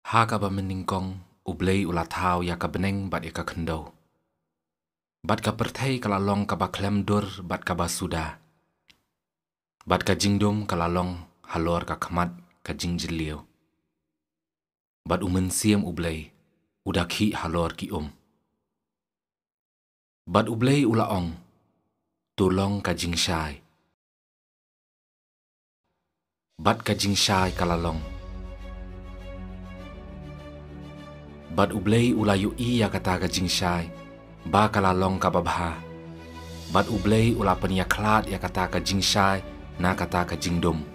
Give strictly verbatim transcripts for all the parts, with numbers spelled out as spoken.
Ha kaba mynnyngkong U Blei u la thaw ïa ka bneng bad ïa ka khyndew. Bad ka pyrthei ka la long kaba khlem dur bad kaba suda. Bad ka jingdum ka la long halor ka khmat ka jingjylliew. Bad U Mynsiem U Blei u da khih halor ki um. Bad U Blei u la ong, "To long ka jingshai." Bad ka jingshai ka la long. Bad U Blei u la ïohi ïa kata ka jingshai ba ka la long kaba bha. Bad U Blei u la pynïakhlad ïa kata ka jingshai na kata ka jingdum.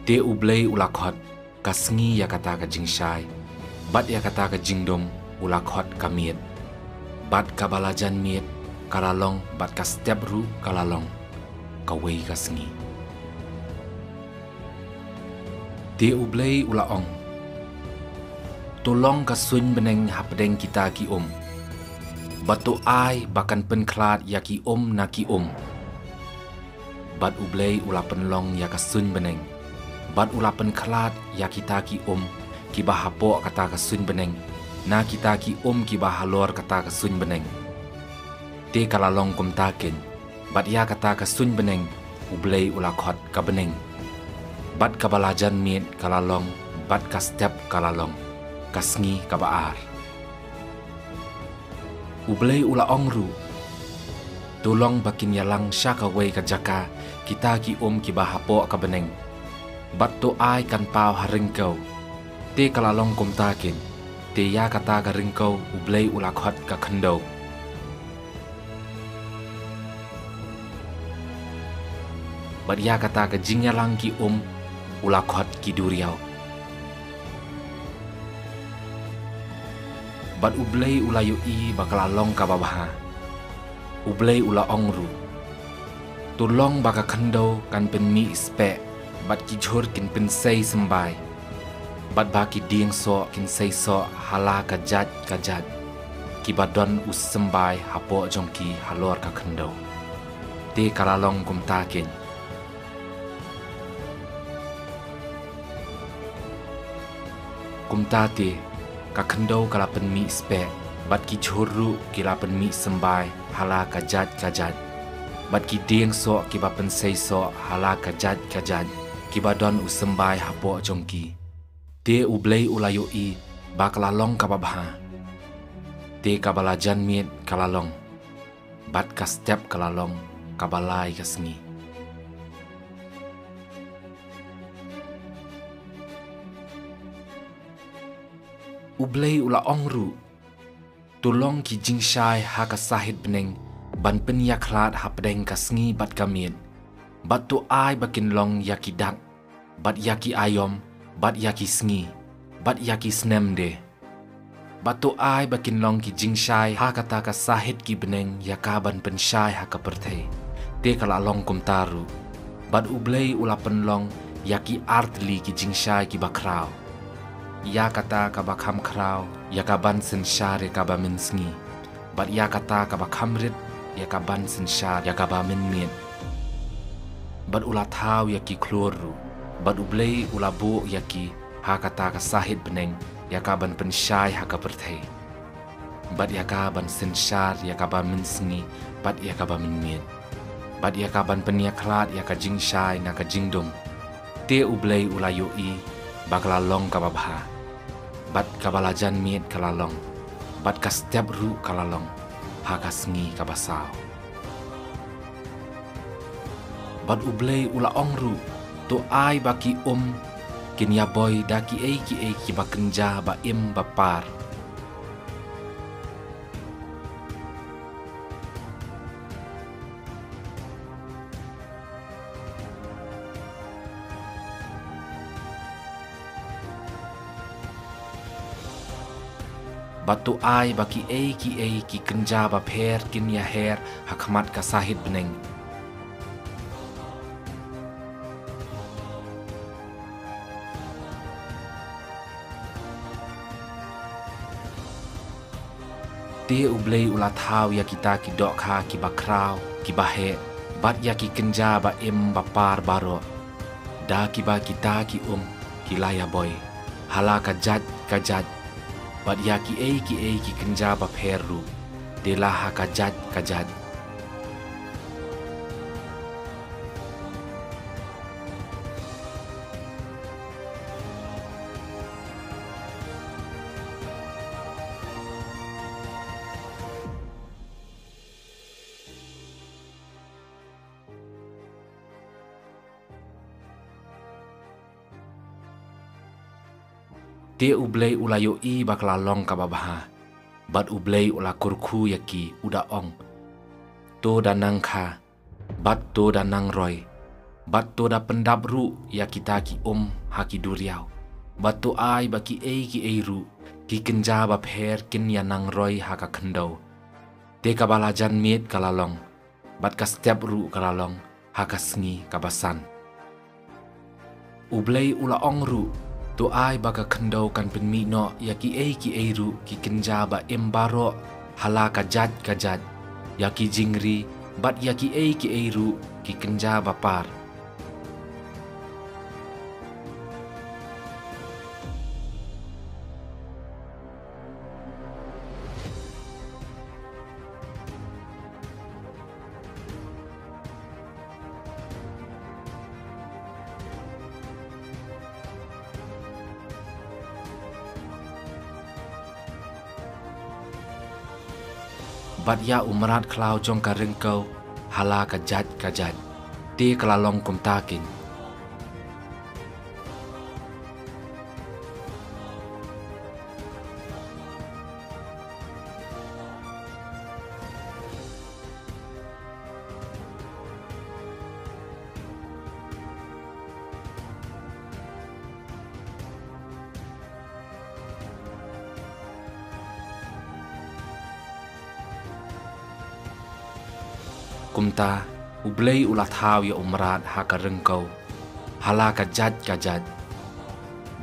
Te U Blei u la khot ka sngi ïa kata ka jingshai, bad ïa kata ka jingdum u la khot ka miet. Bad kaba la jan miet ka la long, bad ka step ruh ka la long kawei ka sngi. Te U Blei u la ong, "To long ka suiñ bneng hapdeng kita ki um, bad to ai ba kan pynkhlad ïa ki um na ki um." Bad U Blei u la pynlong ïa ka suiñ bneng, bad u la pynkhlad ïa kita ki um kiba hapoh kata ka suiñ bneng na kita ki um kiba halor kata ka suiñ bneng. Te ka la long kumta kein, bad ïa kata ka suiñ bneng U Blei u la khot ka bneng. Bad kaba la jan miet ka la long, bad ka step ka la long ka sngi kaba ar. U Blei u la ong ruh, "To long ba kin ïalang sha kawei ka jaka kita ki um kiba hapoh ka bneng, bad to ai kan paw ha ryngkew." Te ka la long kumta kein, te ïa kata ka ryngkew U Blei u la khot ka khyndew. Bad ïa kata ka jingïalang ki um u la khot ki duriaw. Bad U Blei u la ïohi ba ka la long kaba bha. U Blei u la ong ruh, "To long ba ka khyndew kan pynmih speh, bad ki jhur kin pynsei symbai, bad ba ki dieng soh kin sei soh ha la ka jait ka jait, kiba don u symbai hapoh jong ki halor ka khyndew." Te ka la long kumta kein. Kumta te, ka khyndew ka la pynmih speh, bad ki jhur ruh ki la pynmih symbai ha la ka jait ka jait, bad ki dieng soh kiba pynsei soh ha la ka jait ka jait, kiba don u symbai hapoh jong ki. Te U Blei u la ïohi ba ka la long kaba bha. Te kaba la jan miet ka la long, bad ka step ka la long kaba lai ka sngi. U Blei u la ong ruh, "To long ki jingshai ha ka sahit bneng ban pynïakhlad hapdeng ka sngi bad ka miet, bad to ai ba kin long ïa ki dak, bad ïa ki aïom, bad ïa ki sngi, bad ïa ki snem de. Bad to ai ba kin long ki jingshai ha kata ka sahit ki bneng ïa ka ban pynshai ha ka pyrthei." Te ka la long kumta ruh. Bad U Blei u la pynlong ïa ki artylli ki jingshai kiba khraw. Ïa kata kaba kham khraw ïa ka ban synshar ïa kaba mynsngi, bad ïa kata kaba kham rit ïa ka ban synshar ïa kaba mynmiet. Bad u la thaw ïa ki khlur ruh, bad U Blei u la buh ïa ki ha kata ka sahit bneng ïa ka ban pynshai ha ka pyrthei, bad ïa ka ban synshar ïa kaba mynsngi bad ïa kaba mynmiet, bad ïa ka ban pynïakhlad ïa ka jingshai na ka jingdum. Te U Blei u la ïohi ba ka la long kaba bha. Bad kaba la jan miet ka la long, bad ka step ruh ka la long ha ka sngi kaba saw. Bad U Blei u la ong ruh, "To ai ba ki um kin ïaboi da kiei kiei kiba kynja ba im ba par." Bad to ai ba kiei kiei ki kynja bapher kin ïaher ha khmat ka sahit bneng. Te U Blei u la thaw ïa kita ki dohkha kiba khraw, kiba heh, bad ïa ki kynja ba im ba par baroh, da kiba kita ki um ki la ïaboi. ha la ka jait ka jait, bad ïa kiei kiei ki kynja bapher ruh, te la ha ka jait ka jait. Te U Blei u la ïohi ba ka la long kaba bha, bad U Blei u la kyrkhu ïa ki, u da ong: To da nang kha, bad to da nang roi, bad to da pyndap ruh ïa kita ki um ha ki duriaw, bad to ai ba kiei kiei ruh ki kynja bapher kin ïa nang roi ha ka khyndew. Te kaba la jan miet ka la long, bad ka step ruh ka la long ha ka sngi kaba san. U Blei u la ong ruh: To ai ba ka khyndew kan pynmih noh ïa kiei kiei ruh ki kynja ba im baroh ha la ka jait ka jait, ïa ki jingri, bad ïa kiei kiei ruh ki kynja bapar. Bad ïa u mrad khlaw jong ka ryngkew ha la ka jait ka jait. Te ka la long kumta keiñ. Kumta, U Blei u la thaw ïa u mrad ha ka ryngkew ha la ka jait ka jait,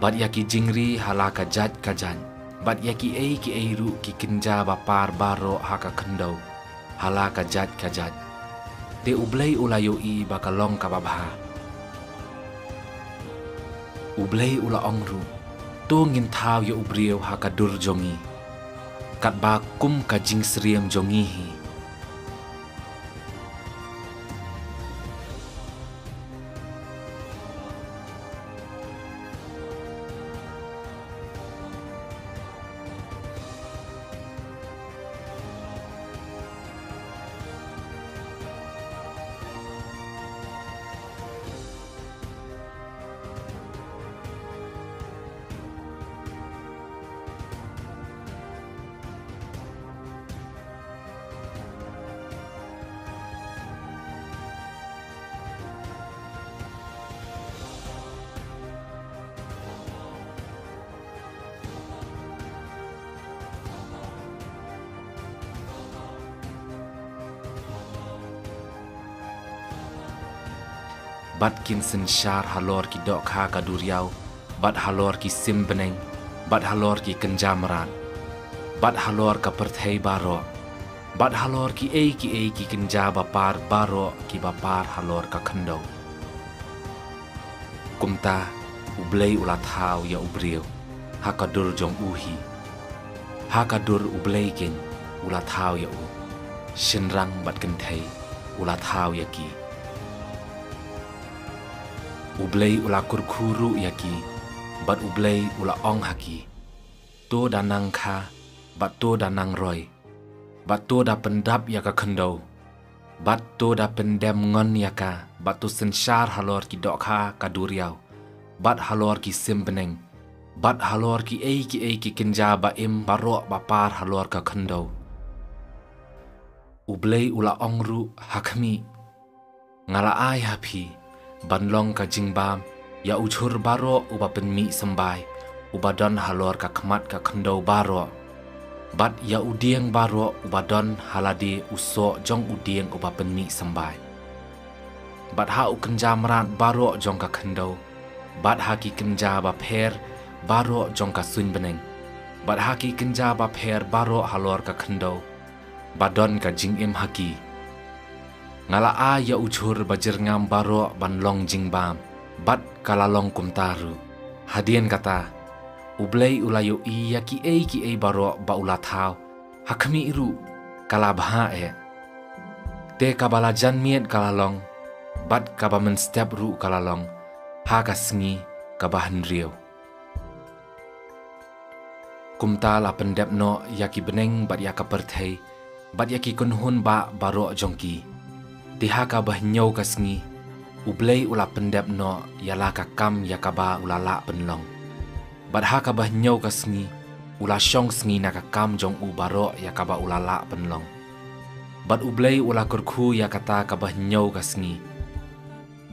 bad ïa ki jingri ha la ka jait ka jait, bad ïa kiei kiei ruh ki kynja bapar baroh ha ka khyndew ha la ka jait ka jait. Te U Blei u la ïohi ba ka long kaba bha. U Blei u la ong ruh: To ngin thaw ïa u briew ha ka dur jong ngi, katba kum ka jingsyriem jong ngi hi. Bad kin synshar halor ki dohkha ka duriaw, bad halor ki sim bneng, bad halor ki kynja mrad, bad halor ka pyrthei baroh, bad halor kiei kiei ki kynja bapar baroh kiba par halor ka khyndew. Kumta, U Blei u la thaw ïa u briew ha ka dur jong u hi. Ha ka dur U Blei keiñ u la thaw ïa u, shynrang bad kynthei u la thaw ïa ki. U Blei u la kyrkhu ruh ïa ki, bad U Blei u la ong ha ki: To da nang kha, bad to da nang roi, bad to da pyndap ïa ka khyndew, bad to da pyndem ngon ïa ka, bad to synshar halor ki dohkha ka duriaw, bad halor ki sim bneng, bad halor kiei kiei ki kynja ba im baroh ba par halor ka khyndew. U Blei u la ong ruh ha khmih: Nga la ai ha phi ban long ka jingbam ïa u jhur baroh uba pynmih symbai, uba don halor ka khmat ka khyndew baroh, bad ïa u dieng baroh uba don ha lade u soh jong u dieng uba pynmih symbai. Bad ha u kynja mrad baroh jong ka khyndew, bad ha ki kynja bapher baroh jong ka suiñ bneng, bad ha ki kynja bapher baroh halor ka khyndew, ba don ka jingim ha ki. Nga la ai ïa u jhur ba jyrngam baroh ban long jingbam, bad ka la long kumta ruh. Hadien kata, U Blei u la ïohi ïa kiei kiei baroh ba u la thaw, ha khmih ruh ka la bha eh. Te kaba la janmiet ka la long, bad kaba mynstep ruh ka la long, ha ka sngi kaba hynriew. Kumta la pyndep noh ïa ki bneng bad ïa ka pyrthei, bad ïa ki kynhun bah baroh jong ki. Te ha kaba hynñiew ka sngi, U Blei u la pyndep noh ïa la ka kam ïa kaba u la lah pynlong. Bad ha kaba hynñiew ka sngi, u la shong sngi na ka kam jong u baroh ïa kaba u la lah pynlong. Bad U Blei u la kyrkhu ïa kata kaba hynñiew ka sngi,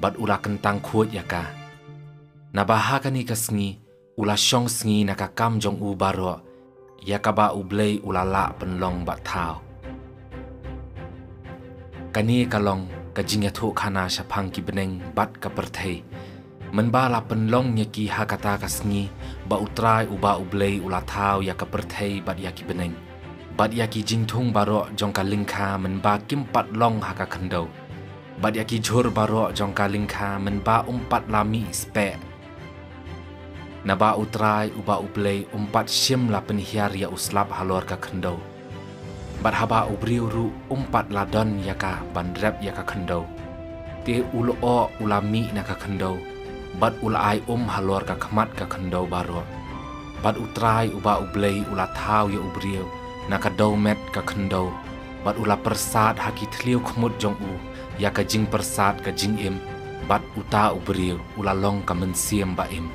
bad u la kyntang khuid ïa ka. Naba ha kane ka sngi, u la shong sngi na ka kam jong u baroh, ïa kaba U Blei u la lah pynlong bad thaw. Kane ka long ka jingïathuhkhana shaphang ki bneng bad ka pyrthei. Mynba la pynlong ïa ki ha kata ka sngi, ba U Trai uba U Blei u la thaw ïa ka pyrthei bad ïa ki bneng, bad ïa ki jingthung baroh jong ka lyngkha mynba kim pat long ha ka khyndew, bad ïa ki jhur baroh jong ka lyngkha mynba um pat la mih speh. Naba U Trai uba U Blei um pat shym la pynhiar ïa u slap halor ka khyndew. Bad haba u briew ruh um pat la don ïa ka ban rep ïa ka khyndew. Te u lyoh u la mih na ka khyndew, bad u la ai um halor ka khmat ka khyndew baroh. Bad U Trai uba U Blei u la thaw ïa u briew na ka dewmet ka khyndew, bad u la pyrsad ha ki thliew khmut jong u ïa ka jingpyrsad ka jingim, bad uta u briew u la long ka mynsiem ba im.